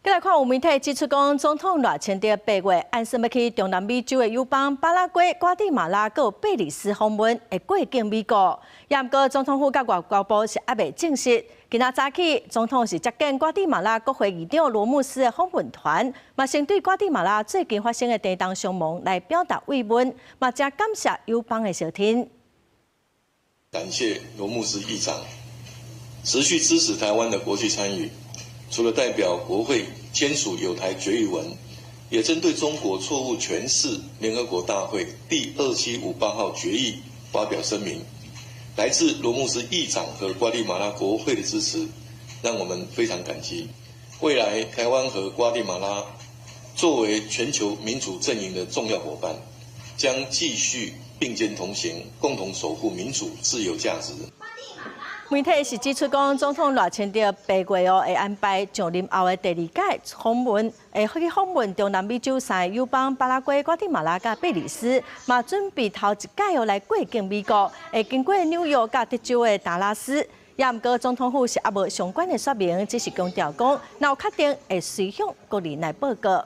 繼來看有媒體指出講，總統賴清德8月按算欲去中南美洲的友邦巴拉圭、瓜地馬拉佮貝里斯訪問，會過境美國。也毋過總統府佮外交部是猶未證實。今仔早起，總統是接見瓜地馬拉國會議長羅穆斯的訪問團，嘛先對瓜地馬拉最近發生的地動傷亡來表達慰問，嘛誠感謝友邦的相挺。感謝羅穆斯議長持續支持台灣的國際參與。除了代表國會簽署友台決議文，也針對中國錯誤詮釋聯合國大會第2758號決議發表聲明。來自羅穆斯議長和瓜地馬拉國會的支持，讓我們非常感激。未來台灣和瓜地馬拉作為全球民主陣營的重要夥伴，將繼續並肩同行，共同守護民主自由價值。媒體是指出講，總統賴清德八月哦會安排上任後的第二屆訪問，會去訪問中南美洲三个友邦巴拉圭、瓜地馬拉佮貝里斯，嘛準備頭一屆哦來過境美國，會經過紐約佮德州的達拉斯。也毋過總統府是猶無相關的說明，只是強調講，若有確定會隨向國人來報告。